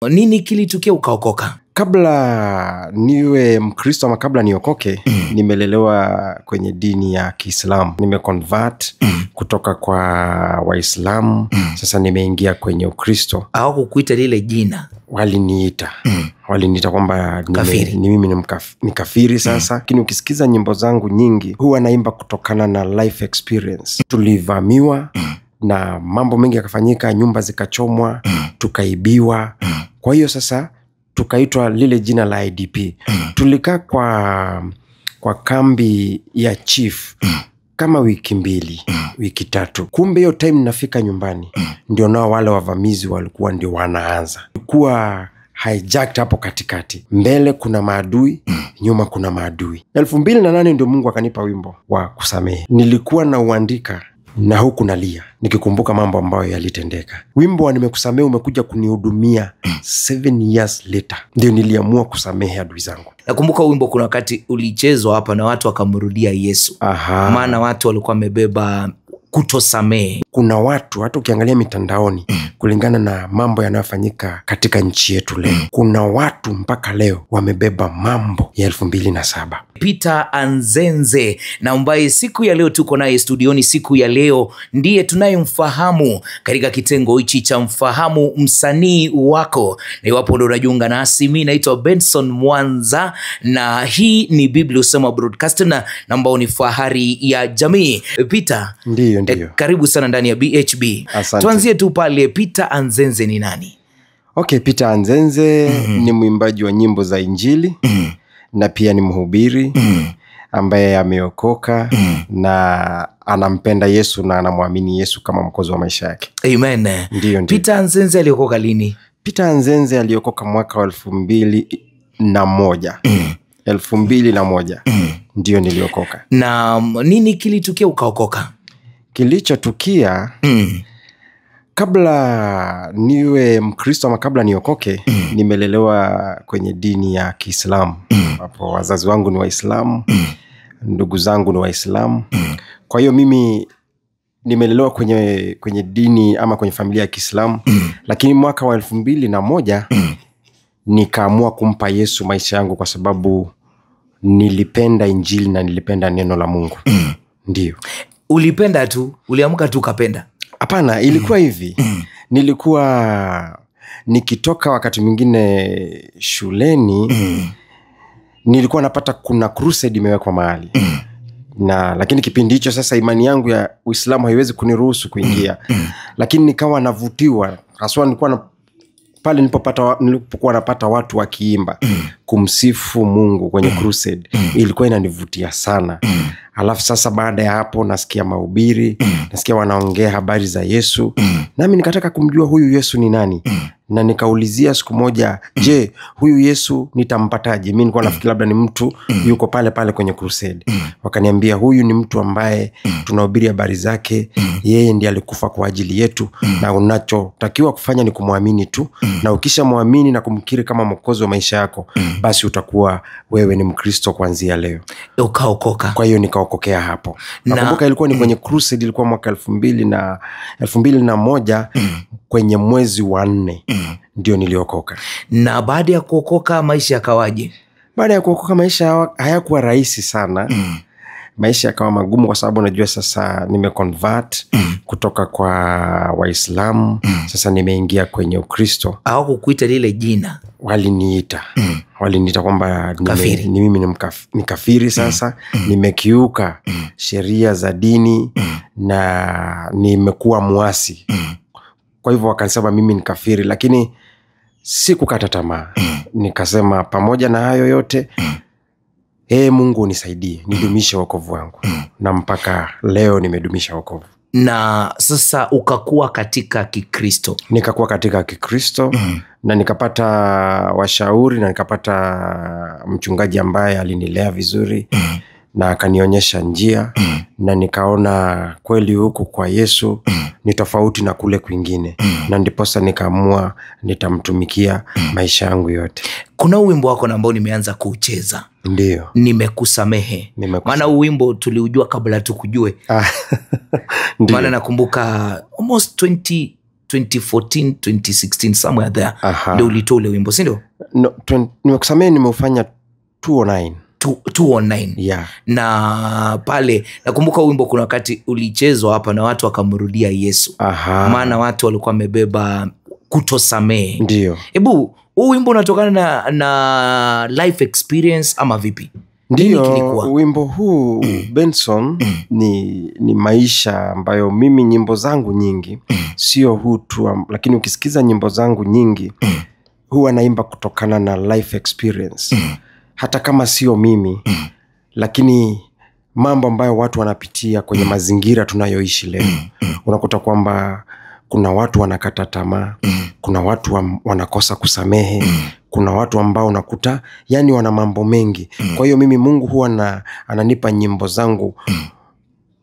Nini kilitukia ukaokoka? Kabla niwe Mkristo ama kabla niokoke, nimelelewa kwenye dini ya Kiislamu. Nimeconvert kutoka kwa Waislamu. Sasa nimeingia kwenye Ukristo. Hawakukuita lile jina? Waliniita. Waliniita kwamba Kafiri. ni mimi ni kafiri sasa. Lakini ukisikiza nyimbo zangu nyingi, huwa naimba kutokana na life experience. Tulivamiwa na mambo mengi yakafanyika, nyumba zikachomwa, tukaibiwa. Kwa hiyo sasa tukaitwa lile jina la IDP. Tulikaa kwa kambi ya chief kama wiki 2, wiki 3. Kumbe hiyo time nafika nyumbani, ndio nao wale wavamizi walikuwa ndio wanaanza. Kuwa hijacked hapo katikati. Mbele kuna maadui, nyuma kuna maadui. 2008 ndio Mungu akanipa wimbo wa kusamehe. Nilikuwa nauandika na huku nalia nikikumbuka mambo ambayo yalitendeka. Wimbo wa nimekusamehe umekuja kunihudumia 7 years later. Ndio niliamua kusamehe adui zangu. Nakumbuka wimbo kuna wakati ulichezwa hapa na watu wakamrudia Yesu. Maana watu walikuwa wamebeba kutosamehe. Kuna watu hata ukiangalia mitandaoni kulingana na mambo yanayofanyika katika nchi yetu leo, kuna watu mpaka leo wamebeba mambo ya 2007. Peter Anzenze, na ambaye siku ya leo tuko naye studioni siku ya leo, ndiye tunayemfahamu katika kitengo hichi cha mfahamu msanii wako. Na iwapo ndio unajiunga nasi, mimi naitwa Benson Mwanza na hii ni Biblia Husema Broadcasting, na ambao ni fahari ya jamii. Peter, Ndiyo. Karibu sana ndani ya BHB. Asante. Tuanzie tu pale, Peter Anzenze ni nani? Okay, Peter Anzenze ni mwimbaji wa nyimbo za Injili na pia ni mhubiri ambaye ameokoka na anampenda Yesu na anamwamini Yesu kama mwokozi wa maisha yake. Amen. Ndiyo. Peter Anzenze aliokoka lini? Peter Anzenze aliokoka mwaka wa 2001. 2001. Ndiyo niliokoka. Na nini kilitukia ukaokoka? Kilichotukia, kabla niwe Mkristo ama kabla niokoke, nimelelewa kwenye dini ya Kiislamu. Hapo wazazi wangu ni Waislamu, ndugu zangu ni Waislamu. Kwa hiyo mimi nimelelewa kwenye dini ama kwenye familia ya Kiislamu. Lakini mwaka wa 2001 nikaamua kumpa Yesu maisha yangu kwa sababu nilipenda Injili na nilipenda neno la Mungu. Ndiyo. Ulipenda tu, uliamka tu ukapenda? Hapana, ilikuwa hivi. Nilikuwa nikitoka wakati mwingine shuleni, nilikuwa napata kuna crusade imewekwa mahali. Na lakini kipindi hicho sasa imani yangu ya Uislamu haiwezi kuniruhusu kuingia. Lakini nikawa navutiwa, haswa nilikuwa pale nilipokuwa napata watu wakiimba kumsifu Mungu kwenye crusade, ilikuwa inanivutia sana. Alafu sasa baada ya hapo nasikia mahubiri, nasikia wanaongea habari za Yesu. Nami nikataka kumjua huyu Yesu ni nani. Na nikaulizia siku moja, je, huyu Yesu nitampataje? Mimi nilikuwa nafikiri labda ni mtu yuko pale pale kwenye crusade. Wakaniambia huyu ni mtu ambaye tunahubiri habari zake, yeye ndiye alikufa kwa ajili yetu, na unachotakiwa kufanya ni kumwamini tu. Na ukishamwamini na kumkiri kama mwokozi wa maisha yako, basi utakuwa wewe ni Mkristo kuanzia leo. Ukaokoka. Kwa hiyo nikaokokea hapo. Nakumbuka ilikuwa ni kwenye crusade, ilikuwa mwaka 2001 kwenye mwezi wa 4. Ndio niliokoka. Na baada ya kuokoka maisha yakawaje? Baada ya kuokoka maisha hayakuwa rahisi sana. Maisha yakawa magumu kwa sababu unajua sasa nimeconvert kutoka kwa Waislamu. Sasa nimeingia kwenye Ukristo. Hawakukuita lile jina? Waliniita. Waliniita kwamba Kafiri. ni mimi ni kafiri sasa. Nimekiuka sheria za dini na nimekuwa muasi. Kwa hivyo wakasema mimi ni kafiri, lakini sikukata tamaa. Nikasema pamoja na hayo yote, Mungu unisaidie, nidumishe wokovu wangu. Na mpaka leo nimedumisha wokovu. Na sasa ukakuwa katika Kikristo. Nikakuwa katika Kikristo, na nikapata washauri na nikapata mchungaji ambaye alinilea vizuri na akanionyesha njia, na nikaona kweli huku kwa Yesu ni tofauti na kule kwingine. Na ndiposa nikaamua nitamtumikia maisha yangu yote. Kuna wimbo wako ambao nimeanza kuucheza. Ndiyo. Nimekusamehe. Nimekusamehe. Maana wimbo tuliujua kabla tukujue. Ndiyo. Maana nakumbuka almost 20 2014 2016 somewhere there. Ndio ulitoa ule wimbo, si ndio? No, nimekusamea nimeufanya 209. 209. Yeah. Na pale nakumbuka wimbo kuna wakati ulichezwa hapa na watu wakamrudia Yesu. Maana watu walikuwa wamebeba kutosamehe. Ndio. Hebu huu wimbo unatokana na life experience ama vipi? Ndio, wimbo huu Benson ni maisha ambayo mimi nyimbo zangu nyingi sio huu tu, lakini ukisikiza nyimbo zangu nyingi huwa naimba kutokana na life experience. Hata kama sio mimi, lakini mambo ambayo watu wanapitia kwenye mazingira tunayoishi leo. Unakuta kwamba kuna watu wanakata tamaa, kuna watu wanakosa kusamehe, kuna watu ambao unakuta yani wana mambo mengi. Kwa hiyo mimi Mungu huwa ananipa nyimbo zangu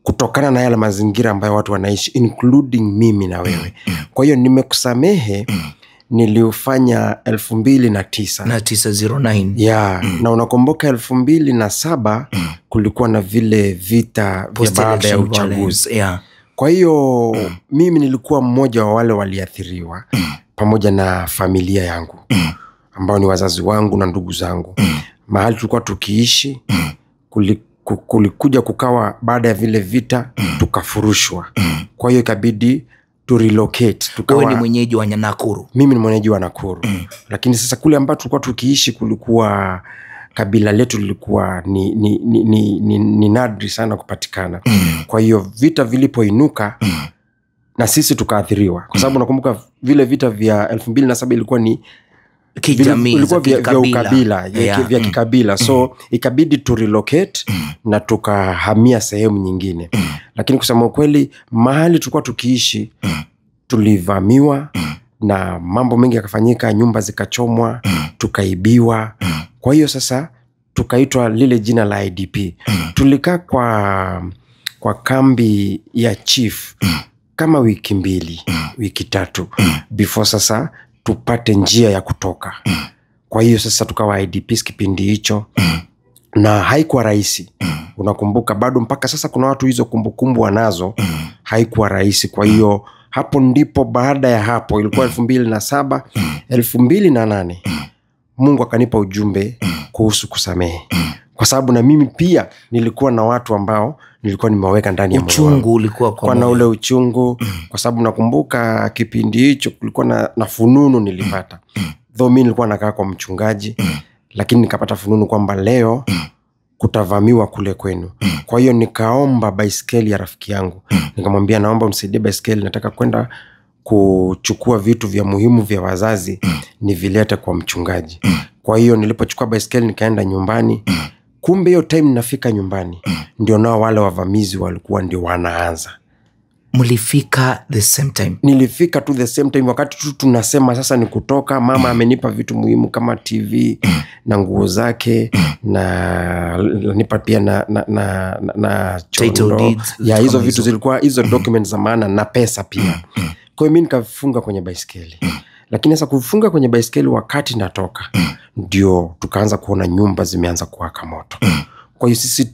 kutokana na yale mazingira ambayo watu wanaishi, including mimi na wewe. Kwa hiyo nimekusamehe niliufanya 2009. Na 909. Yeah, na unakumbuka 2007 kulikuwa na vile vita vya baada ya uchaguzi. Yeah. Kwa hiyo mimi nilikuwa mmoja wa wale waliathiriwa pamoja na familia yangu ambao ni wazazi wangu na ndugu zangu. Mahali tulikuwa tukiishi kulikuja kukawa baada ya vile vita tukafurushwa. Kwa hiyo ikabidi to relocate. Wewe ni mwenyeji wa Nakuru? Mimi ni mwenyeji wa Nakuru. Lakini sasa kule ambapo tulikuwa tukiishi kulikuwa kabila letu lilikuwa ni nadri sana kupatikana. Kwa hiyo vita vilipoinuka na sisi tukaathiriwa. Kwa sababu nakumbuka vile vita vya 2007 ilikuwa ni kijamii, ilikuwa vya ukabila, vya kikabila. So ikabidi to relocate na tukahamia sehemu nyingine. Lakini kusema ukweli mahali tulikuwa tukiishi tulivamiwa na mambo mengi yakafanyika, nyumba zikachomwa, tukaibiwa. Kwa hiyo sasa tukaitwa lile jina la IDP. Tulikaa kwa kambi ya chief kama wiki 2, wiki 3 before sasa tupate njia ya kutoka. Kwa hiyo sasa tukawa IDPs kipindi hicho. Na haikuwa rahisi. Unakumbuka bado mpaka sasa kuna watu hizo kumbukumbu wanazo. Haikuwa rahisi. Kwa hiyo hapo ndipo baada ya hapo ilikuwa 2007, 2008 Mungu akanipa ujumbe kuhusu kusamehe. Kwa sababu na mimi pia nilikuwa na watu ambao nilikuwa nimewaweka ndani ya moyo wangu. Uchungu ulikuwa kwa na ule uchungu. Kwa sababu nakumbuka kipindi hicho kulikuwa na fununu nilipata. Though mimi nilikuwa nakaa kwa mchungaji, lakini nikapata fununu kwamba leo kutavamiwa kule kwenu. Kwa hiyo nikaomba baiskeli ya rafiki yangu. Nikamwambia naomba unisaidie baiskeli, nataka kwenda kuchukua vitu vya muhimu vya wazazi nivilete kwa mchungaji. Kwa hiyo nilipochukua baiskeli nikaenda nyumbani. Kumbe hiyo time nafika nyumbani ndio nao wale wavamizi walikuwa ndio wanaanza. Mlifika the same time? Nilifika tu the same time wakati tu tunasema sasa ni kutoka. Mama amenipa vitu muhimu kama TV na nguo zake na nipa pia na chondo ya hizo vitu zilikuwa hizo documents za maana na pesa pia. Kwa hiyo mimi nikafunga kwenye baiskeli. Lakini sasa kufunga kwenye baiskeli wakati natoka ndio tukaanza kuona nyumba zimeanza kuwaka moto. Kwa hiyo sisi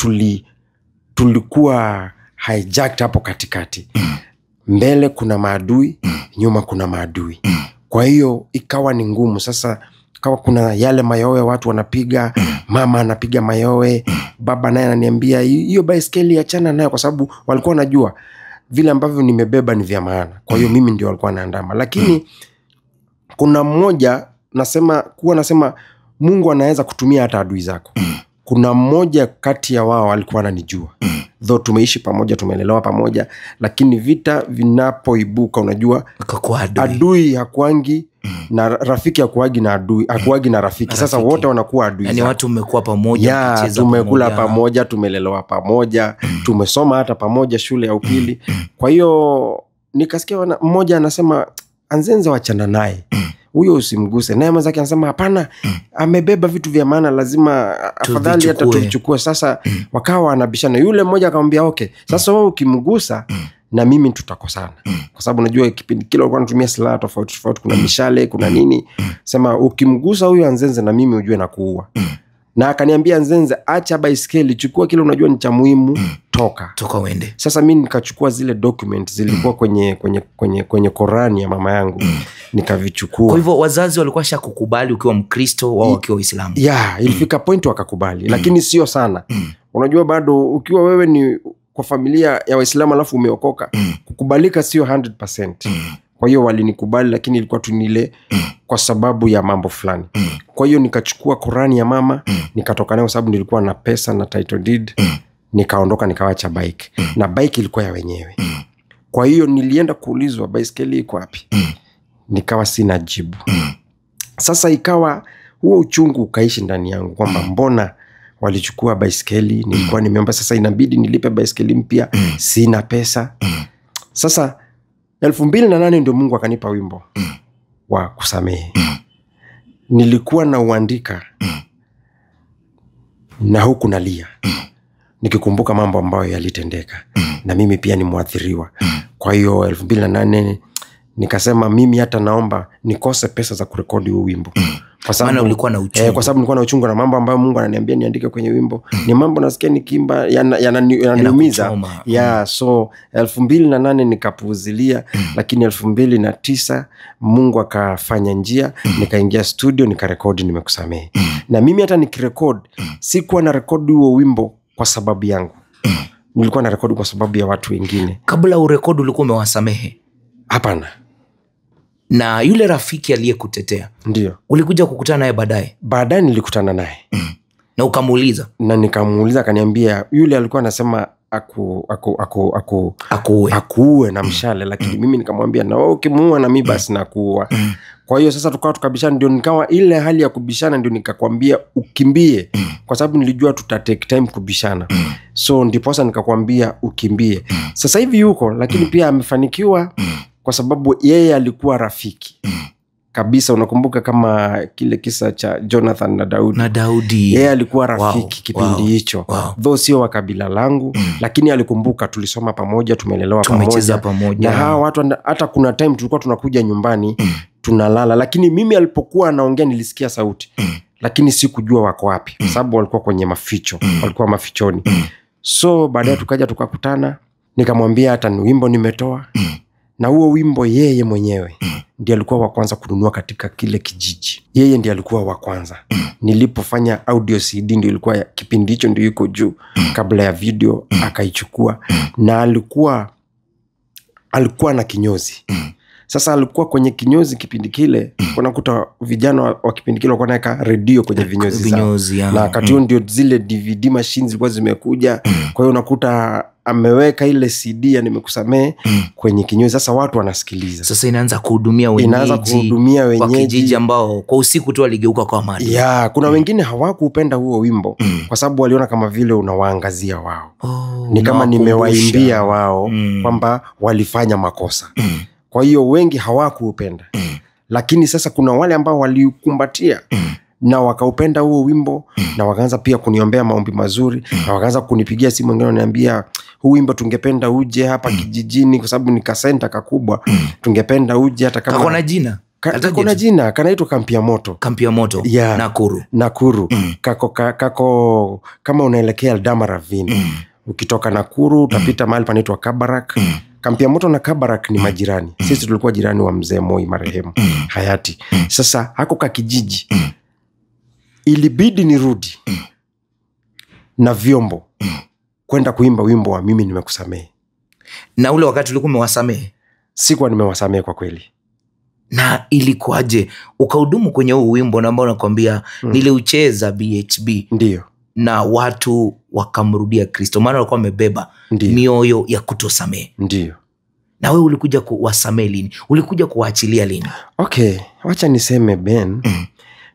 tulikuwa hijacked hapo katikati. Mbele kuna maadui, nyuma kuna maadui. Kwa hiyo ikawa ni ngumu. Sasa kawa kuna yale mayowe watu wanapiga, mama anapiga mayowe, baba naye ananiambia hiyo baiskeli achana nayo, kwa sababu walikuwa wanajua vile ambavyo nimebeba ni vya maana. Kwa hiyo mimi ndio walikuwa wanaandama. Lakini kuna mmoja nasema Mungu anaweza kutumia hata adui zako. Kuna mmoja kati ya wao alikuwa ananijua. Though tumeishi pamoja, tumelelewa pamoja, lakini vita vinapoibuka unajua adui hakuangi na rafiki, hakuangi na adui, hakuangi na rafiki. Sasa wote wanakuwa adui. Yaani watu mmekuwa pamoja, mkicheza pamoja. Tumekula pamoja, tumelelewa pamoja, tumesoma hata pamoja shule ya upili. Kwa hiyo nikasikia mmoja anasema Anzenze wachana naye. Huyo usimguse. Naye mwenzake anasema hapana, amebeba vitu vya maana, lazima afadhali hata tuchukue. Sasa wakawa wanabishana. Yule mmoja akamwambia okay, sasa wewe ukimgusa na mimi tutakosana. Kwa sababu unajua kipindi kile walikuwa wanatumia silaha tofauti tofauti, kuna mishale, kuna nini. Sema ukimgusa huyo Anzenze na mimi ujue na kuua. Na akaniambia, Nzenze, acha baiskeli, chukua kile unajua ni cha muhimu, toka. Toka uende. Sasa mi nikachukua zile document zilikuwa kwenye Korani ya mama yangu. Nikavichukua. Kwa hivyo wazazi walikuwa shakukubali ukiwa Mkristo, wao wakiwa Waislamu. Yeah, ilifika point wakakubali, lakini sio sana. Unajua bado ukiwa wewe ni kwa familia ya Waislamu alafu umeokoka, kukubalika sio 100%. Kwa hiyo walinikubali, lakini ilikuwa tu nile kwa sababu ya mambo fulani. Kwa hiyo nikachukua Korani ya mama, nikatoka nayo sababu nilikuwa na pesa na title deed. Nikaondoka nikawacha bike. Na bike ilikuwa ya wenyewe. Kwa hiyo nilienda kuulizwa baiskeli iko wapi? Nikawa sina jibu. Sasa ikawa huo uchungu ukaishi ndani yangu kwamba mbona walichukua baiskeli, nilikuwa nimeomba, sasa inabidi nilipe baiskeli mpya, sina pesa. Sasa 2008 ndio Mungu akanipa wimbo wa kusamehe. Nilikuwa nauandika na huku nalia nikikumbuka mambo ambayo yalitendeka, na mimi pia ni mwathiriwa. Kwa hiyo 2008 nikasema mimi hata naomba nikose pesa za kurekodi huu wimbo. Kwa sababu ulikuwa na uchungu. Kwa sababu nilikuwa na uchungu na mambo ambayo Mungu ananiambia niandike kwenye wimbo. Ni mambo nasikia nikiimba yananiumiza. Yeah, so 2008 nikapuuzilia, lakini 2009 Mungu akafanya njia, nikaingia studio nikarekodi Nimekusamehe. Na mimi hata nikirekodi sikuwa na rekodi huo wimbo kwa sababu yangu. Nilikuwa na rekodi kwa sababu ya watu wengine. Kabla urekodi ulikuwa umewasamehe? Hapana. Na yule rafiki aliyekutetea, ndio ulikuja kukutana naye baadaye? Baadaye nilikutana naye. Na ukamuuliza? Na nikamuuliza, akaniambia yule alikuwa anasema akuue na mshale, lakini mimi nikamwambia na wewe ukimuua na mimi basi nakuua. Kwa hiyo sasa tukawa tukabishana, ndio nikawa ile hali ya kubishana, ndio nikakwambia ukimbie, kwa sababu nilijua tuta take time kubishana. So ndiposa nikakwambia ukimbie. Sasa hivi yuko, lakini pia amefanikiwa kwa sababu yeye alikuwa rafiki kabisa. Unakumbuka kama kile kisa cha Jonathan na Daudi. Yeye alikuwa rafiki kipindi hicho. Though sio wa kabila langu, lakini alikumbuka tulisoma pamoja, tumelelewa pamoja, pamoja. Na hawa watu hata kuna time tulikuwa tunakuja nyumbani, tunalala, lakini mimi alipokuwa anaongea nilisikia sauti, lakini sikujua wako wapi kwa sababu walikuwa kwenye maficho, walikuwa mafichoni. So baadaye tukaja tukakutana, nikamwambia hata ni wimbo nimetoa. Na huo wimbo yeye mwenyewe ndiye alikuwa wa kwanza kununua katika kile kijiji. Yeye ndiye alikuwa wa kwanza. Nilipofanya audio CD ndio ilikuwa kipindi hicho ndio yuko juu, kabla ya video akaichukua. Na alikuwa na kinyozi. Sasa alikuwa kwenye kinyozi kipindi kile, unakuta vijana wa kipindi kile walikuwa wanaweka radio kwenye vinyozi zao. Na wakati huo ndio zile DVD machines zilikuwa zimekuja. Kwa hiyo unakuta ameweka ile CD ya Nimekusamehe kwenye kinyozi. Sasa watu wanasikiliza. Sasa inaanza kuhudumia wenyeji, wa kijiji ambao kwa usiku tu waligeuka kwa amani. Yeah, kuna wengine hawakupenda huo wimbo kwa sababu waliona kama vile unawaangazia wao. Ni kama nimewaimbia wao kwamba walifanya makosa. Kwa hiyo wengi hawakuupenda. Lakini sasa kuna wale ambao walikumbatia na wakaupenda huo wimbo, na wakaanza pia kuniombea maombi mazuri, na wakaanza kunipigia simu, wengine wananiambia huu wimbo tungependa uje hapa kijijini kwa sababu ni kasenta kakubwa, tungependa uje hata kama kako na jina. Kako na jina, kanaitwa Kampi ya Moto. Kampi ya Moto, yeah. Nakuru. Nakuru. Kako kama unaelekea Eldama Ravine. Ukitoka Nakuru utapita mahali panaitwa Kabarak. Kampi ya Moto na Kabarak ni majirani. Sisi tulikuwa jirani wa mzee Moi marehemu hayati. Sasa hako ka kijiji ilibidi nirudi na vyombo kwenda kuimba wimbo wa Mimi Nimekusamehe. Na ule wakati ulikuwa umewasamehe? Sikuwa nimewasamehe kwa kweli. Na ilikuwaje ukahudumu kwenye huu wimbo na ambao nakwambia niliucheza BHB? Ndio. Na watu wakamrudia Kristo, maana walikuwa wamebeba mioyo ya kutosamehe. Ndio. Na wewe ulikuja kuwasamehe lini? Ulikuja kuwaachilia lini? Okay, wacha niseme Ben,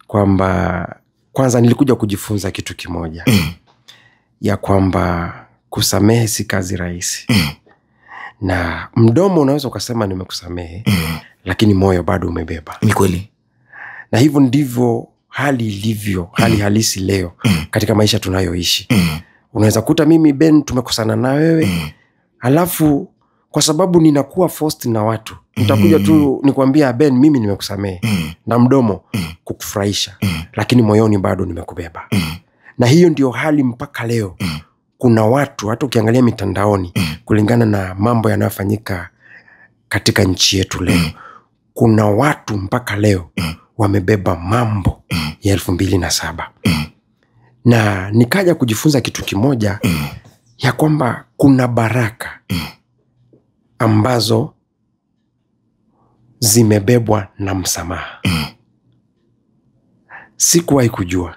kwamba kwanza nilikuja kujifunza kitu kimoja. Ya kwamba kusamehe si kazi rahisi. Na mdomo unaweza ukasema nimekusamehe, lakini moyo bado umebeba. Ni kweli. Na hivyo ndivyo hali ilivyo, hali halisi leo katika maisha tunayoishi. Unaweza kuta mimi Ben tumekosana na wewe, alafu kwa sababu ninakuwa forced na watu, nitakuja tu nikwambia Ben mimi nimekusamehe, na mdomo kukufurahisha, lakini moyoni bado nimekubeba. Na hiyo ndio hali mpaka leo. Kuna watu hata ukiangalia mitandaoni kulingana na mambo yanayofanyika katika nchi yetu leo, kuna watu mpaka leo wamebeba mambo ya 2007. Na nikaja kujifunza kitu kimoja, ya kwamba kuna baraka ambazo zimebebwa na msamaha. Sikuwahi kujua.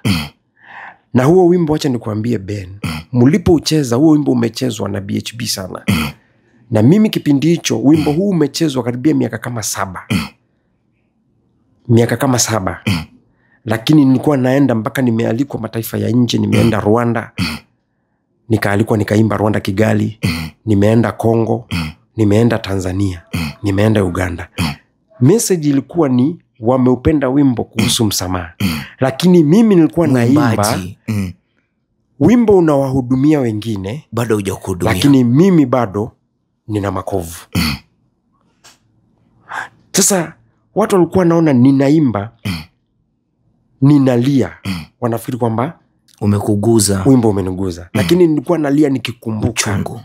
Na huo wimbo, acha nikuambie Ben, mlipoucheza huo wimbo umechezwa na BHB sana. Na mimi kipindi hicho wimbo huu umechezwa karibia miaka kama 7. Miaka kama 7. Lakini nilikuwa naenda mpaka nimealikwa mataifa ya nje, nimeenda Rwanda. Nikaalikwa nikaimba Rwanda Kigali, nimeenda Kongo, nimeenda Tanzania, nimeenda Uganda. Message ilikuwa ni wameupenda wimbo kuhusu msamaha. Lakini mimi nilikuwa naimba wimbo unawahudumia wengine, bado hujakuhudumia. Lakini mimi bado nina makovu. Sasa watu walikuwa naona ninaimba, ninalia, wanafikiri kwamba umekuguza, wimbo umeniguza. Lakini nilikuwa nalia nikikumbuka uchungu,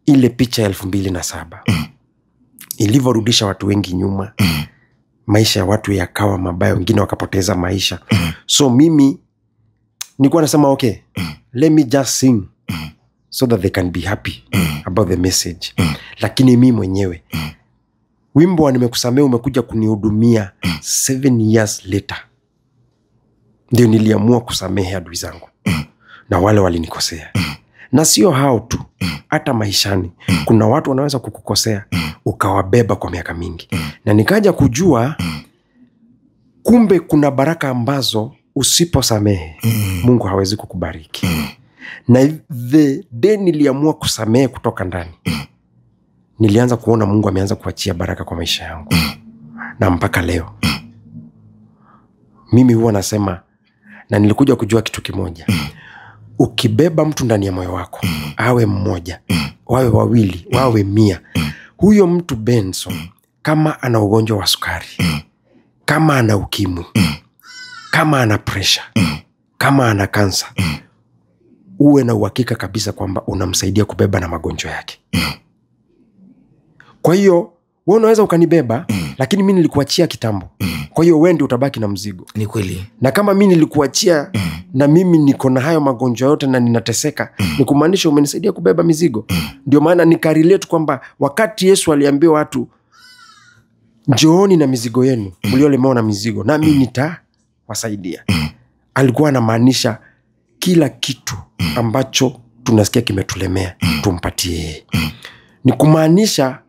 ile picha ya 2007 ilivyorudisha watu wengi nyuma. Maisha ya watu yakawa mabaya, wengine wakapoteza maisha. So mimi nilikuwa nasema okay, let me just sing so that they can be happy about the message. Lakini mimi mwenyewe wimbo wa Nimekusamea umekuja kunihudumia 7 years later. Ndio niliamua kusamehe adui zangu na wale walinikosea. Na sio hao tu, hata maishani kuna watu wanaweza kukukosea ukawabeba kwa miaka mingi. Na nikaja kujua kumbe kuna baraka ambazo usiposamehe Mungu hawezi kukubariki. Na the day niliamua kusamehe kutoka ndani, nilianza kuona Mungu ameanza kuachia baraka kwa maisha yangu. Na mpaka leo mimi huwa nasema, na nilikuja kujua kitu kimoja, ukibeba mtu ndani ya moyo wako, awe mmoja, wawe wawili, wawe 100, huyo mtu Benson, kama ana ugonjwa wa sukari, kama ana ukimwi, kama ana pressure, kama ana kansa, uwe na uhakika kabisa kwamba unamsaidia kubeba na magonjwa yake. Kwa hiyo wewe unaweza ukanibeba, lakini mimi nilikuachia kitambo. Kwa hiyo wewe ndio utabaki na mzigo. Ni kweli. Na kama mimi nilikuachia na mimi niko na hayo magonjwa yote na ninateseka, ni kumaanisha umenisaidia kubeba mizigo. Ndio maana nikarelate kwamba wakati Yesu aliambia watu njooni na mizigo yenu, mliolemewa na mizigo, nami nitawasaidia, alikuwa anamaanisha kila kitu ambacho tunasikia kimetulemea tumpatie yeye. Ni kumaanisha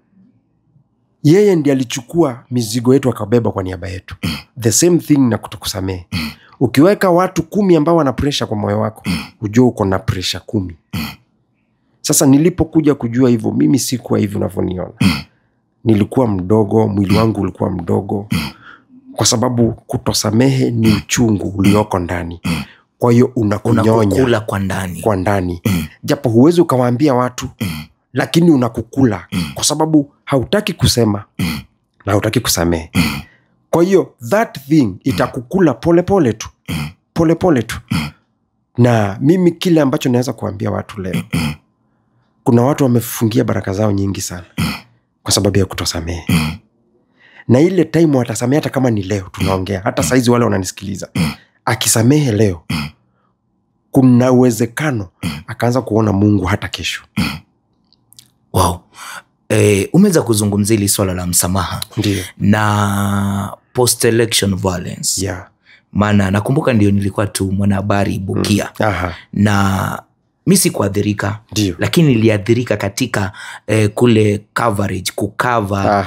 yeye ndiye alichukua mizigo yetu akabeba kwa niaba yetu. The same thing na kutokusamehe. Ukiweka watu 10 ambao wana pressure kwa moyo wako, ujue uko na pressure 10. Sasa nilipokuja kujua hivyo, mimi sikuwa hivi unavyoniona. Nilikuwa mdogo, mwili wangu ulikuwa mdogo, kwa sababu kutosamehe ni uchungu ulioko ndani. Kwa hiyo unakunyonya, unakukula kwa ndani. Kwa ndani. Japo huwezi ukawaambia watu, lakini unakukula kwa sababu hautaki kusema na hautaki kusamehe. Kwa hiyo that thing itakukula pole pole tu, pole pole tu. Na mimi kile ambacho naweza kuambia watu leo, kuna watu wamefungia baraka zao nyingi sana kwa sababu ya kutosamehe. Na ile time watasamehe, hata kama ni leo tunaongea, hata saizi wale wananisikiliza, akisamehe leo, kuna uwezekano akaanza kuona Mungu hata kesho. Wow. Umeweza kuzungumzia hili swala la msamaha. Ndiyo. Na post election violence. Yeah. Maana nakumbuka ndio nilikuwa tu mwanahabari Bukia. Na mimi sikuadhirika. Ndiyo. Lakini niliadhirika katika kule coverage, kukava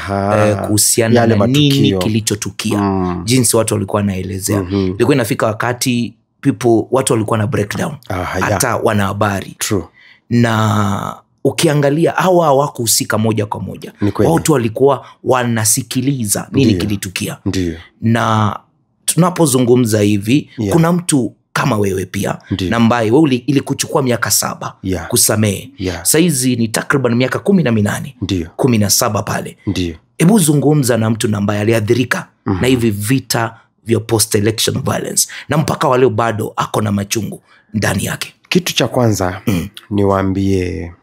kuhusiana na nini kilichotukia. Jinsi watu walikuwa wanaelezea. Ilikuwa inafika wakati people, watu walikuwa na breakdown. Hata wanahabari. True. Na ukiangalia hawa hawakuhusika moja kwa moja. Watu walikuwa wanasikiliza nini kilitukia. Ndiyo. Na tunapozungumza hivi, kuna mtu kama wewe pia, na ambaye wewe ilikuchukua miaka 7 kusamehe. Saizi ni takriban miaka 18, 17 pale. Ndiyo. Hebu zungumza na mtu ambaye aliathirika na hivi vita vya post election violence, na mpaka waleo bado ako na machungu ndani yake. Kitu cha kwanza niwaambie,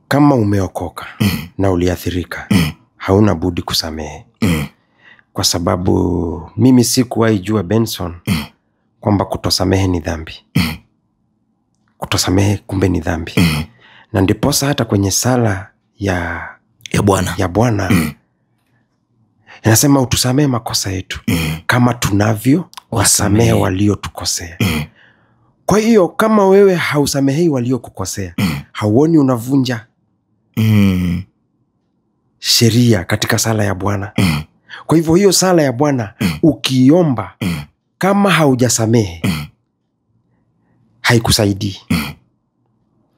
kama umeokoka na uliathirika, hauna budi kusamehe. Kwa sababu mimi sikuwahi jua, Benson, kwamba kutosamehe ni dhambi. Kutosamehe kumbe ni dhambi. Na ndiposa hata kwenye sala ya Bwana, ya Bwana inasema utusamehe makosa yetu kama tunavyo wasamehe waliotukosea. Kwa hiyo kama wewe hausamehei waliokukosea, hauoni unavunja sheria katika sala ya Bwana? Kwa hivyo hiyo sala ya Bwana ukiomba kama haujasamehe haikusaidii.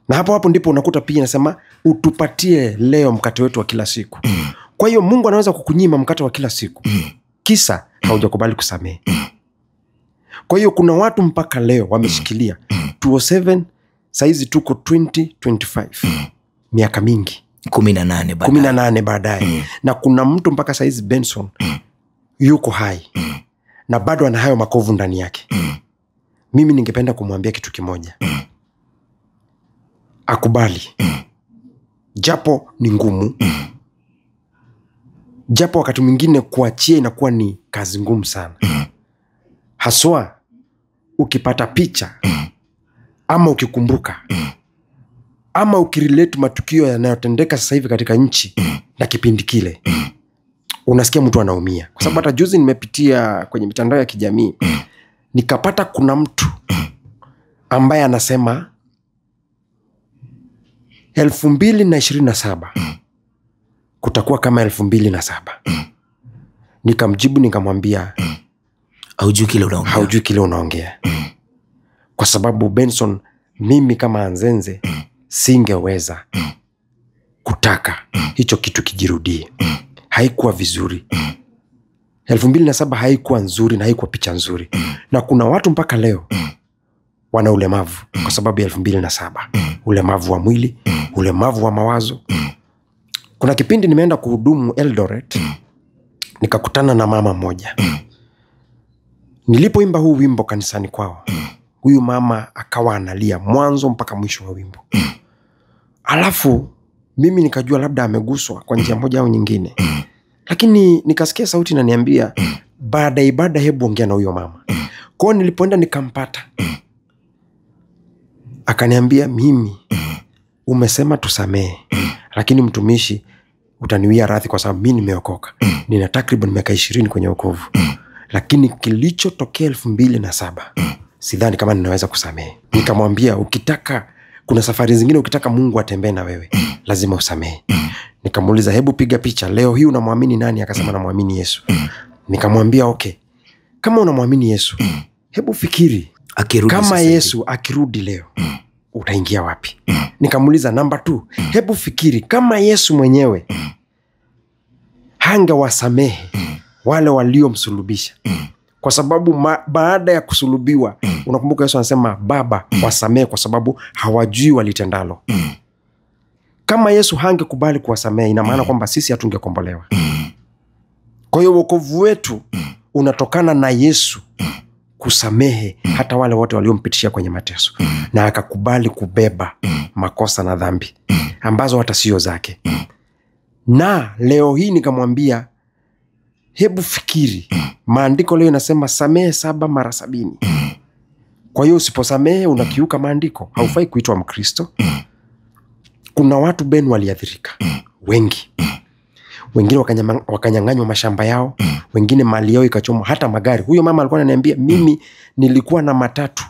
Na hapo hapo ndipo unakuta pia inasema utupatie leo mkate wetu wa kila siku. Kwa hiyo Mungu anaweza kukunyima mkate wa kila siku kisa haujakubali kusamehe. Kwa hiyo kuna watu mpaka leo wameshikilia 207, saizi tuko 2025, miaka mingi 18 baadaye. 18 baadaye. Na kuna mtu mpaka saizi, Benson, yuko hai na bado ana hayo makovu ndani yake. Mimi ningependa kumwambia kitu kimoja. Akubali. Japo ni ngumu. Japo wakati mwingine kuachia inakuwa ni kazi ngumu sana. Haswa ukipata picha ama ukikumbuka ama ukirelate matukio yanayotendeka sasa hivi katika nchi na kipindi kile, unasikia mtu anaumia. Kwa sababu hata juzi nimepitia kwenye mitandao ya kijamii, nikapata kuna mtu ambaye anasema 2027 kutakuwa kama 2007. Nikamjibu nikamwambia, haujui kile unaongea. Haujui kile unaongea. Kwa sababu Benson, mimi kama Anzenze singeweza kutaka hicho kitu kijirudie. Haikuwa vizuri. 2007 haikuwa nzuri na haikuwa picha nzuri. Na kuna watu mpaka leo wana ulemavu kwa sababu ya 2007. Ulemavu wa mwili, ulemavu wa mawazo. Kuna kipindi nimeenda kuhudumu Eldoret, nikakutana na mama mmoja. Nilipoimba huu wimbo kanisani kwao, huyu mama akawa analia mwanzo mpaka mwisho wa wimbo. Alafu mimi nikajua labda ameguswa kwa njia moja au nyingine. Lakini nikasikia sauti inaniambia baada ya ibada hebu ongea na huyo mama. Kwa hiyo nilipoenda nikampata. Akaniambia, mimi umesema tusamehe, lakini mtumishi utaniwia radhi kwa sababu mimi nimeokoka. Nina takriban miaka 20 kwenye wokovu. Lakini kilichotokea 2007 sidhani kama ninaweza kusamehe. Nikamwambia, ukitaka, kuna safari zingine ukitaka Mungu atembee na wewe lazima usamehe. Nikamuuliza, hebu piga picha leo hii unamwamini nani? Akasema namwamini Yesu. Nikamwambia okay, kama unamwamini Yesu, hebu fikiri akirudi kama sasa hivi. Yesu akirudi leo utaingia wapi? Nikamuuliza namba 2, hebu fikiri kama Yesu mwenyewe hangewasamehe wale waliomsulubisha. Kwa sababu baada ya kusulubiwa, unakumbuka Yesu anasema Baba wasamehe kwa sababu hawajui walitendalo. Kama Yesu hangekubali kuwasamehe, ina maana kwamba sisi hatungekombolewa. Kwa hiyo wokovu wetu unatokana na Yesu kusamehe hata wale wote waliompitishia kwenye mateso, na akakubali kubeba makosa na dhambi ambazo hata sio zake. Na leo hii nikamwambia, hebu fikiri, maandiko leo inasema samehe 7 mara 70. Kwa hiyo usiposamehe unakiuka maandiko, haufai kuitwa Mkristo. Kuna watu Ben waliathirika wengi. Wengine wakanyang'anywa mashamba yao, wengine mali yao ikachomwa, hata magari. Huyo mama alikuwa ananiambia, mimi nilikuwa na matatu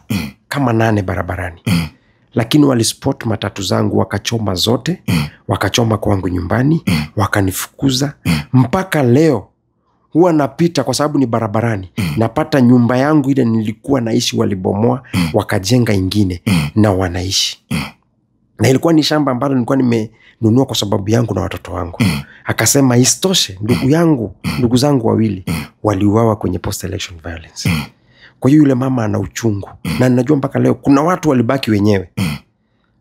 kama 8 barabarani. Lakini walispot matatu zangu wakachoma zote, wakachoma kwangu nyumbani, wakanifukuza. Mpaka leo huwa napita kwa sababu ni barabarani, napata nyumba yangu ile nilikuwa naishi walibomoa, wakajenga ingine na wanaishi. Na ilikuwa ni shamba ambalo nilikuwa nimenunua kwa sababu yangu na watoto wangu. Akasema isitoshe, ndugu zangu wawili waliuawa kwenye post election violence. Kwa hiyo yule mama ana uchungu. Na ninajua mpaka leo kuna watu walibaki wenyewe.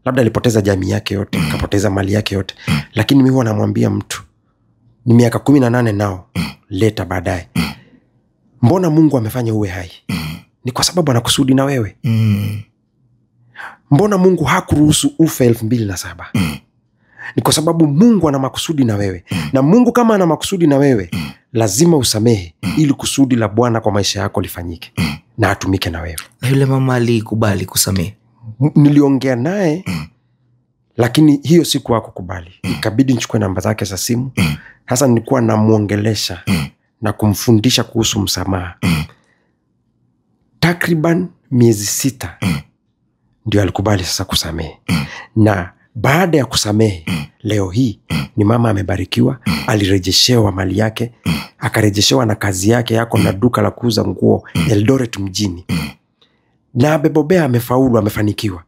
Labda alipoteza jamii yake yote, akapoteza mali yake yote. Lakini mimi huwa namwambia mtu, ni miaka 18 nao, leta baadaye. Mbona Mungu amefanya uwe hai? Ni kwa sababu anakusudi na wewe. Mbona Mungu hakuruhusu ufe 2007? Ni kwa sababu Mungu ana makusudi na wewe. Na Mungu kama ana makusudi na wewe, lazima usamehe ili kusudi la Bwana kwa maisha yako lifanyike na atumike na wewe. Na yule mama alikubali kusamehe? Niliongea naye, lakini hiyo siku hakukubali. Ikabidi nichukue namba zake za simu. Sasa nilikuwa namuongelesha na kumfundisha kuhusu msamaha. Takriban miezi 6 ndio alikubali sasa kusamehe. Na baada ya kusamehe, leo hii ni mama amebarikiwa, alirejeshewa mali yake, akarejeshewa na kazi yake yako na duka la kuuza nguo Eldoret mjini. Na amebobea, amefaulu, amefanikiwa.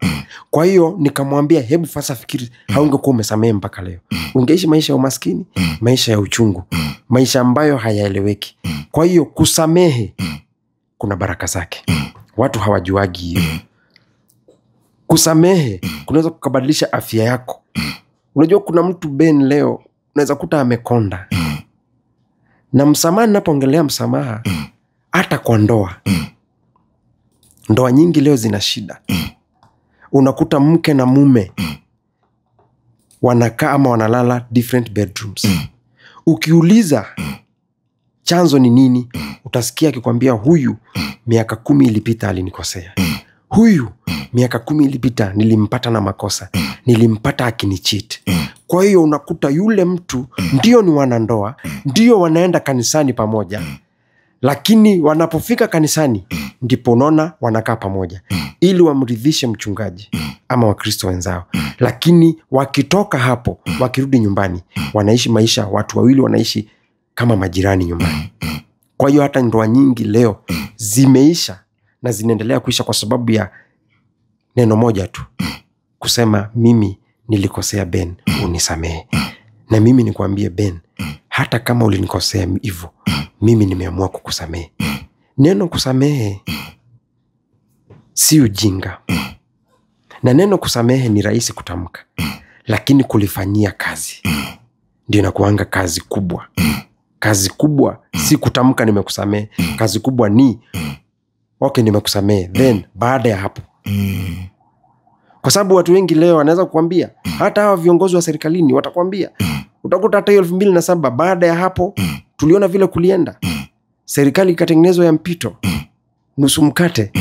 Kwa hiyo nikamwambia, hebu sasa fikiri, haungekuwa umesamehe mpaka leo. Ungeishi maisha ya umaskini, maisha ya uchungu, maisha ambayo hayaeleweki. Kwa hiyo kusamehe kuna baraka zake. Watu hawajuagi hiyo. Kusamehe kunaweza kukabadilisha afya yako. Unajua kuna mtu Ben leo unaweza kuta amekonda. Na msamaha, ninapoongelea msamaha, hata kwa ndoa. Ndoa nyingi leo zina shida. Unakuta mke na mume wanakaa ama wanalala different bedrooms. Ukiuliza chanzo ni nini, utasikia akikwambia huyu miaka 10 ilipita alinikosea. Huyu miaka 10 ilipita nilimpata na makosa, nilimpata akinicheat. Kwa hiyo unakuta yule mtu ndio ni wanandoa, ndio wanaenda kanisani pamoja, lakini wanapofika kanisani ndipo unaona wanakaa pamoja ili wamridhishe mchungaji ama Wakristo wenzao. Lakini wakitoka hapo wakirudi nyumbani wanaishi maisha, watu wawili wanaishi kama majirani nyumbani. Kwa hiyo hata ndoa nyingi leo zimeisha na zinaendelea kuisha kwa sababu ya neno moja tu, kusema mimi nilikosea Ben, unisamehe. Na mimi nikwambie Ben, hata kama ulinikosea hivyo, mimi nimeamua kukusamehe. Neno kusamehe si ujinga. Na neno kusamehe ni rahisi kutamka, lakini kulifanyia kazi ndio inakuanga kazi kubwa. Kazi kubwa si kutamka nimekusamehe. Kazi kubwa ni okay, nimekusamehe, then baada ya hapo. Kwa sababu watu wengi leo wanaweza kukwambia, hata hawa viongozi wa serikalini watakwambia, utakuta hata 2007 baada ya hapo tuliona vile kulienda. Serikali ikatengenezwa ya mpito, nusu mkate.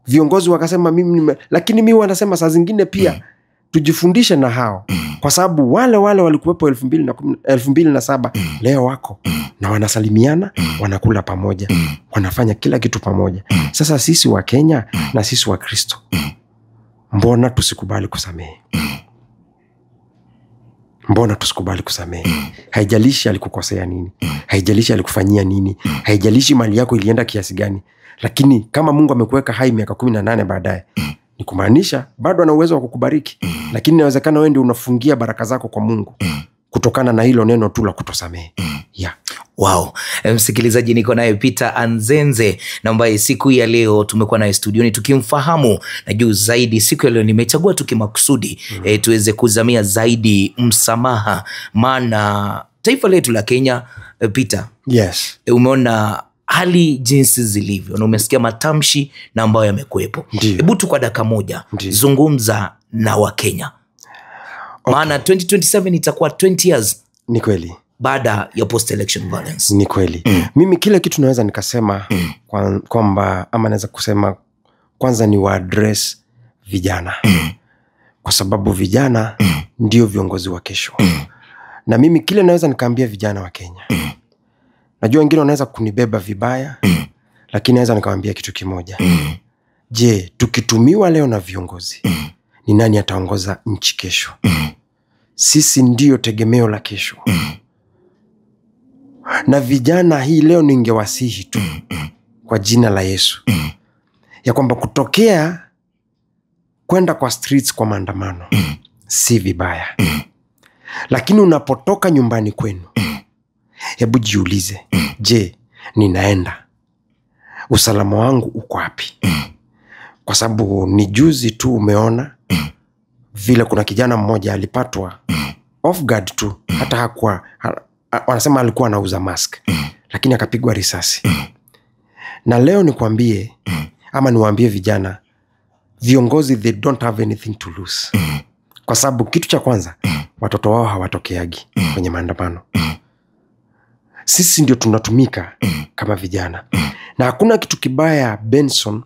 Viongozi wakasema mimi, lakini mimi wanasema saa zingine pia tujifundishe na hao, kwa sababu wale wale walikuwepo 2007 leo wako na wanasalimiana, wanakula pamoja, wanafanya kila kitu pamoja. Sasa sisi wa Kenya na sisi wa Kristo, mbona tusikubali kusamehe? Mbona tusikubali kusamehe? Haijalishi alikukosea nini, haijalishi alikufanyia nini, haijalishi mali yako ilienda kiasi gani, lakini kama Mungu amekuweka hai miaka 18 baadaye, ni kumaanisha bado ana uwezo wa kukubariki. Lakini inawezekana wewe ndio unafungia baraka zako kwa Mungu kutokana na hilo neno tu la kutosamehe. Yeah. Wow. Msikilizaji, niko naye Peter Anzenze na ambaye siku ya leo tumekuwa naye studioni tukimfahamu na juu zaidi. Siku ya leo nimechagua tukimakusudi tuweze kuzamia zaidi msamaha, maana taifa letu la Kenya, Peter. Yes. Umeona hali jinsi zilivyo na umesikia matamshi na ambayo yamekuwepo. Hebu tu kwa dakika moja zungumza na Wakenya. Okay. Maana 2027 itakuwa 20 years. Ni kweli. Baada ya post election violence. Ni kweli. Mimi kile kitu naweza nikasema kwamba ama naweza kusema kwanza ni wa address vijana. Kwa sababu vijana ndio viongozi wa kesho. Na mimi kile naweza nikaambia vijana wa Kenya. Najua wengine wanaweza kunibeba vibaya, lakini naweza nikawaambia kitu kimoja. Je, tukitumiwa leo na viongozi, ni nani ataongoza nchi kesho? Sisi ndio tegemeo la kesho. Na vijana hii leo ningewasihi tu kwa jina la Yesu ya kwamba kutokea kwenda kwa streets kwa maandamano si vibaya. Lakini unapotoka nyumbani kwenu, hebu jiulize, je, ninaenda, usalama wangu uko wapi? Kwa sababu ni juzi tu umeona vile kuna kijana mmoja alipatwa off guard tu, hata hakuwa, wanasema alikuwa anauza mask, lakini akapigwa risasi. Na leo nikwambie ama niwaambie vijana, viongozi they don't have anything to lose. Kwa sababu kitu cha kwanza, watoto wao hawatokeagi kwenye maandamano. Sisi ndio tunatumika kama vijana. Na hakuna kitu kibaya, Benson,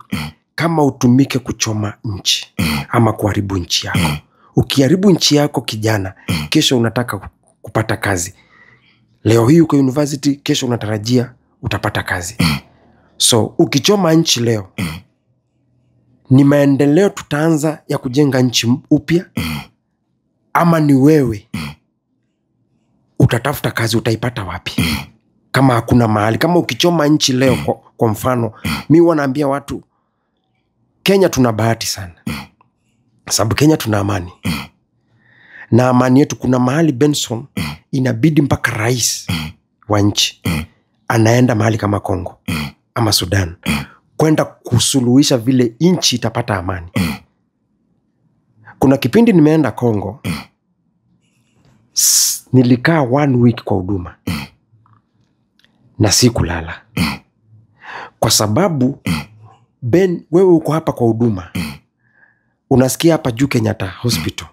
kama utumike kuchoma nchi ama kuharibu nchi yako. Ukiharibu nchi yako kijana, kesho unataka kupata kazi. Leo hii uko university, kesho unatarajia utapata kazi. So ukichoma nchi leo, ni maendeleo tutaanza ya kujenga nchi upya, ama ni wewe utatafuta kazi utaipata wapi? Kama hakuna mahali. Kama ukichoma nchi leo, kwa mfano, mi huwa naambia watu, Kenya tuna bahati sana. Sababu Kenya tuna amani. Na amani yetu, kuna mahali Benson inabidi mpaka rais wa nchi anaenda mahali kama Kongo ama Sudan kwenda kusuluhisha vile nchi itapata amani. Kuna kipindi nimeenda Kongo, nilikaa 1 week kwa huduma na sikulala. Kwa sababu Ben, wewe uko hapa kwa huduma, unasikia hapa juu Kenyatta Hospital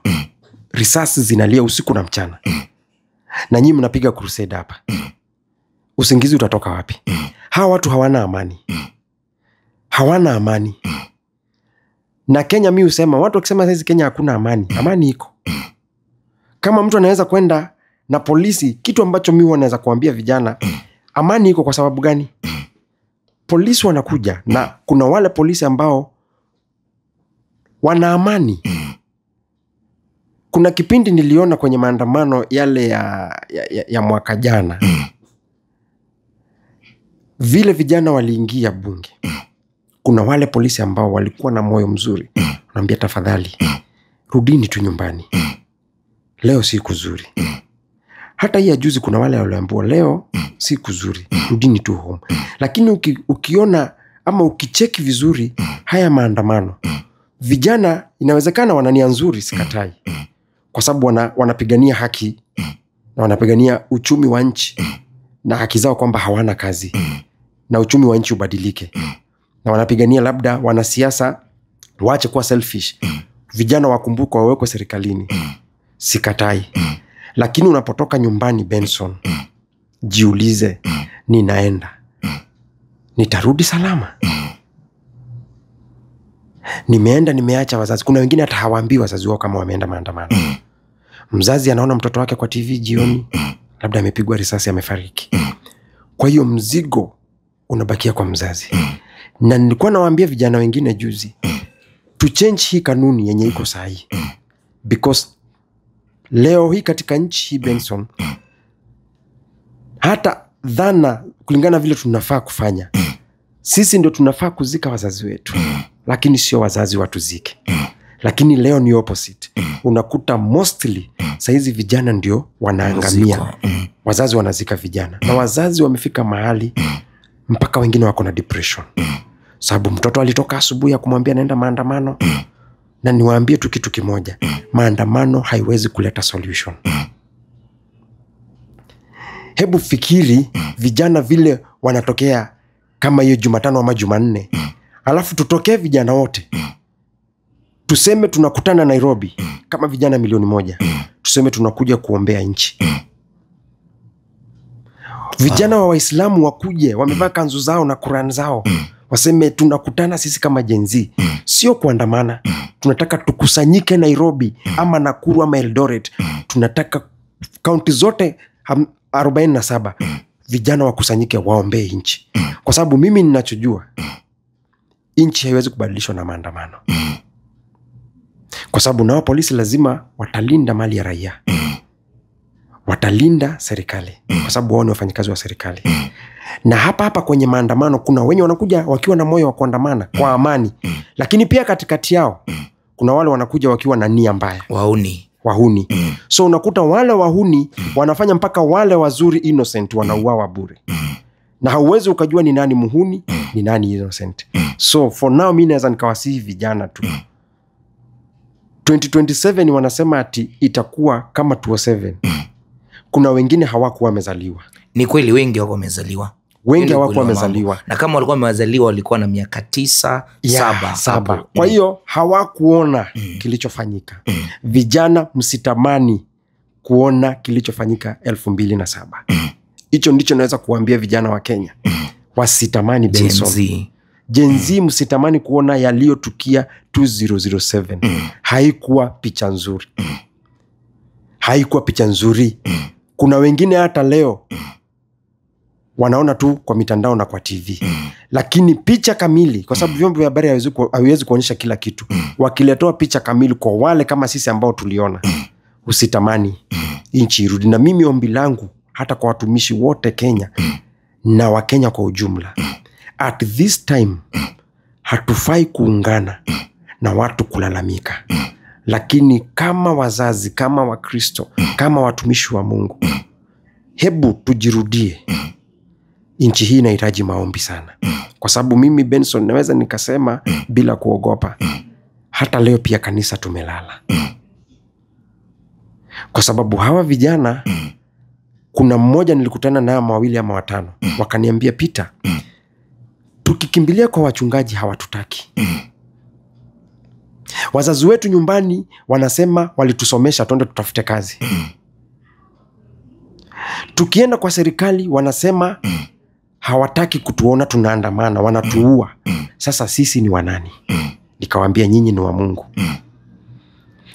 risasi zinalia usiku na mchana, na nyinyi mnapiga crusade hapa. Usingizi utatoka wapi? Hawa watu hawana amani. Hawana amani. Na Kenya, mi husema, watu wakisema saizi Kenya hakuna amani, amani iko. Kama mtu anaweza kwenda na polisi, kitu ambacho mi huwa naweza kuambia vijana, amani iko kwa sababu gani? Polisi wanakuja, na kuna wale polisi ambao wana amani. Kuna kipindi niliona kwenye maandamano yale ya mwaka jana, vile vijana waliingia bunge, kuna wale polisi ambao walikuwa na moyo mzuri, wanaambia tafadhali rudini tu nyumbani, leo si kuzuri. Hata hii ya juzi kuna wale walioambiwa leo si kuzuri, rudini tu home. Lakini ukiona ama ukicheki vizuri haya maandamano, vijana inawezekana wana nia nzuri, sikatai, kwa sababu wanapigania haki na wanapigania uchumi wa nchi na haki zao, kwamba hawana kazi na uchumi wa nchi ubadilike, na wanapigania labda wanasiasa waache kuwa selfish, vijana wakumbuke wawekwe serikalini, sikatai. Lakini unapotoka nyumbani Benson, jiulize, ninaenda, nitarudi salama? Nimeenda, nimeacha wazazi. Kuna wengine hata hawaambii wazazi wao kama wameenda maandamano. Mzazi anaona mtoto wake kwa TV jioni, labda amepigwa risasi, amefariki. Kwa hiyo mzigo unabakia kwa mzazi. Na nilikuwa nawaambia vijana wengine juzi, to change hii kanuni yenye iko sahi. Because leo hii katika nchi hii Benson, hata dhana kulingana vile tunafaa kufanya, sisi ndio tunafaa kuzika wazazi wetu, lakini sio wazazi watuzike. Lakini leo ni opposite. Unakuta mostly saizi vijana ndio wanaangamia. Wazazi wanazika vijana. Na wazazi wamefika mahali mpaka wengine wako na depression. Sababu mtoto alitoka asubuhi ya kumwambia naenda maandamano. Na niwaambie tu kitu kimoja, maandamano haiwezi kuleta solution. Hebu fikiri vijana vile wanatokea kama hiyo Jumatano ama Jumanne, alafu tutokee vijana wote, tuseme tunakutana Nairobi kama vijana 1,000,000, tuseme tunakuja kuombea nchi. Vijana wa Waislamu wakuje wamevaa kanzu zao na Quran zao, waseme tunakutana sisi kama Gen Z, sio kuandamana. Tunataka tukusanyike Nairobi ama Nakuru ama Eldoret. Tunataka kaunti zote 47 vijana wakusanyike waombee nchi. Kwa sababu mimi ninachojua, nchi haiwezi kubadilishwa na maandamano. Kwa sababu nao polisi lazima watalinda mali ya raia, watalinda serikali, kwa sababu wao ni wafanyikazi wa serikali. Na hapa hapa kwenye maandamano kuna wenye wanakuja wakiwa na moyo wa kuandamana kwa amani, lakini pia katikati yao kuna wale wanakuja wakiwa na nia mbaya, wahuni. So unakuta wale wahuni wanafanya mpaka wale wazuri innocent wanauawa bure. Na hauwezi ukajua ni nani muhuni, ni nani innocent. So for now mimi naweza nikawasihi vijana tu, 2027 wanasema ati itakuwa kama 2007. Kuna wengine hawakuwa wamezaliwa. Ni kweli wengi wako wamezaliwa. Wengi hawakuwa wamezaliwa. Na kama walikuwa wamezaliwa walikuwa na miaka 9, 7. Kwa hiyo hawakuona kilichofanyika. Vijana msitamani kuona kilichofanyika 2007. Hicho ndicho naweza kuambia vijana wa Kenya. Wasitamani Benson. Gen Z msitamani kuona yaliyotukia 2007. Haikuwa picha nzuri. Haikuwa picha nzuri. Kuna wengine hata leo wanaona tu kwa mitandao na kwa TV. Lakini picha kamili, kwa sababu vyombo vya habari haviwezi kuonyesha kila kitu. Wakiletoa picha kamili kwa wale kama sisi ambao tuliona, usitamani nchi irudi. Na mimi ombi langu hata kwa watumishi wote Kenya na Wakenya kwa ujumla, at this time hatufai kuungana na watu kulalamika. Lakini kama wazazi, kama Wakristo, kama watumishi wa Mungu, hebu tujirudie. Nchi hii inahitaji maombi sana. Kwa sababu mimi Benson naweza nikasema bila kuogopa, hata leo pia kanisa tumelala. Kwa sababu hawa vijana, kuna mmoja nilikutana naye mawili ama watano, wakaniambia Peter, tukikimbilia kwa wachungaji hawatutaki. Wazazi wetu nyumbani wanasema walitusomesha tuende tutafute kazi. Tukienda kwa serikali wanasema hawataki kutuona tunaandamana, wanatuua. Sasa sisi ni wanani? Nikawaambia nyinyi ni wa Mungu.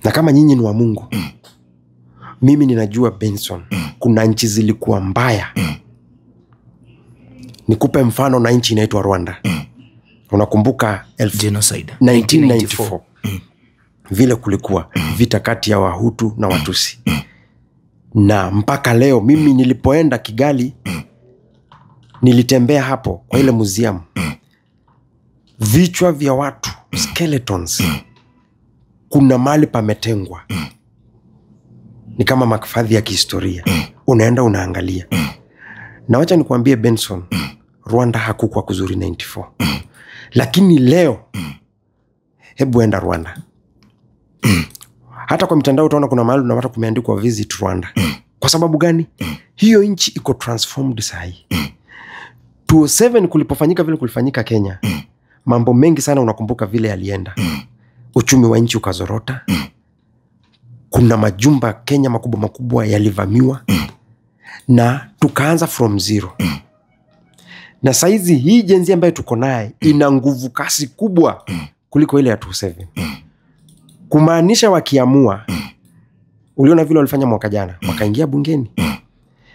Na kama nyinyi ni wa Mungu, mimi ninajua Benson, kuna nchi zilikuwa mbaya. Nikupe mfano na nchi inaitwa Rwanda. Unakumbuka genocide 1994. Vile kulikuwa vita kati ya Wahutu na Watusi. Na mpaka leo mimi nilipoenda Kigali, nilitembea hapo kwa ile museum. Vichwa vya watu, skeletons. Kuna mahali pametengwa. Ni kama makfadhi ya kihistoria. Unaenda unaangalia. Na wacha nikuambie Benson, Rwanda hakukuwa kuzuri 94. Lakini leo, hebu enda Rwanda. Hata kwa mitandao utaona kuna mahali unapata kumeandikwa visit Rwanda. Kwa sababu gani? Hiyo nchi iko transformed sahi. 2007 kulipofanyika vile kulifanyika Kenya, mambo mengi sana unakumbuka vile yalienda. Uchumi wa nchi ukazorota. Kuna majumba Kenya makubwa makubwa yalivamiwa. Na tukaanza from zero. Na saizi hii Gen Z ambayo tuko naye ina nguvu kasi kubwa kuliko ile ya 2007. Kumaanisha wakiamua, uliona vile walifanya mwaka jana, wakaingia bungeni.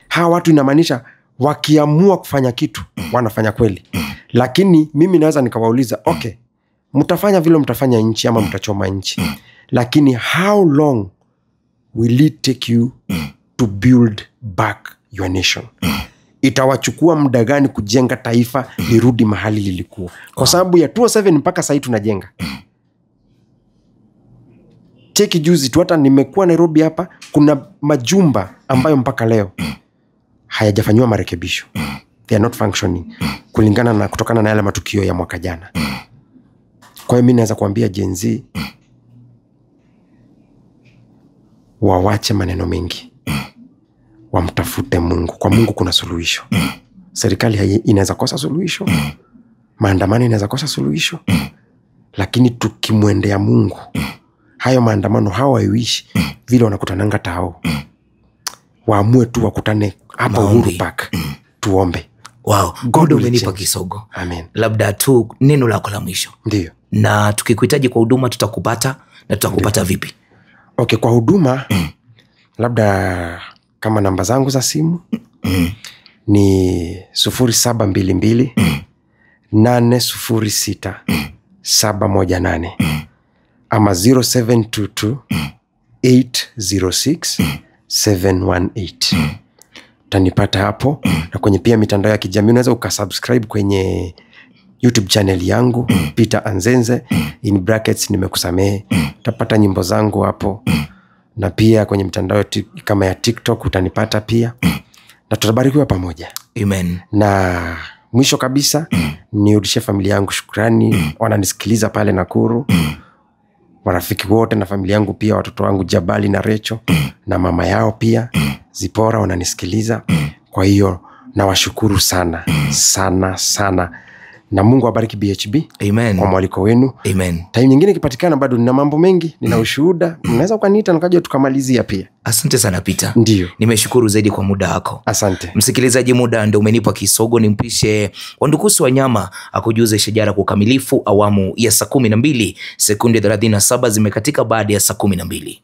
Hawa watu inamaanisha wakiamua kufanya kitu, wanafanya kweli. Lakini mimi naweza nikawauliza, okay, mtafanya vile mtafanya nchi ama mtachoma nchi. Lakini how long will it take you to build back your nation? Itawachukua muda gani kujenga taifa lirudi mahali lilikuwa? Kwa sababu ya 2007 mpaka sasa tunajenga. Cheki juzi tu hata nimekuwa Nairobi hapa, kuna majumba ambayo mpaka leo hayajafanywa marekebisho. They are not functioning kulingana na kutokana na yale matukio ya mwaka jana. Kwa hiyo mimi naweza kuambia Gen Z wawache maneno mengi, wamtafute Mungu. Kwa Mungu kuna suluhisho. Serikali inaweza kosa suluhisho, maandamano inaweza kosa suluhisho, lakini tukimwendea Mungu, hayo maandamano hawaishi vile wanakutananga tao. Waamue tu wakutane hapa Uhuru Park, tuombe. Wow, God umenipa kisogo. Amen. Labda tu neno lako la mwisho. Ndio. Na tukikuhitaji kwa huduma tutakupata, na tutakupata vipi? Okay, kwa huduma labda kama namba zangu za simu ni 0722 806 718 ama 0722 806 718. Utanipata hapo. Na kwenye pia mitandao ya kijamii unaweza ukasubscribe kwenye YouTube channel yangu Peter Anzenze, in brackets nimekusamehe. Utapata nyimbo zangu hapo. Na pia kwenye mitandao kama ya TikTok utanipata pia. Na tutabarikiwa pamoja. Amen. Na mwisho kabisa nirudishie familia yangu shukrani. Wananisikiliza pale Nakuru. Marafiki wote na familia yangu pia, watoto wangu Jabali na Recho na mama yao pia Zipora wananisikiliza. Kwa hiyo Nawashukuru sana sana sana, na Mungu abariki BHB Amen. kwa mwaliko wenu. Amen. Time nyingine ikipatikana, bado nina mambo mengi, nina ushuhuda, mnaweza ukaniita nikaja tukamalizia pia. Asante sana Peter. Ndio, Nimeshukuru zaidi kwa muda wako. asante. Msikilizaji, muda ndio umenipa kisogo, nimpishe Wandukusi Wanyama akujuze shajara kwa ukamilifu awamu ya saa 12 sekunde 37 zimekatika baada ya saa 12.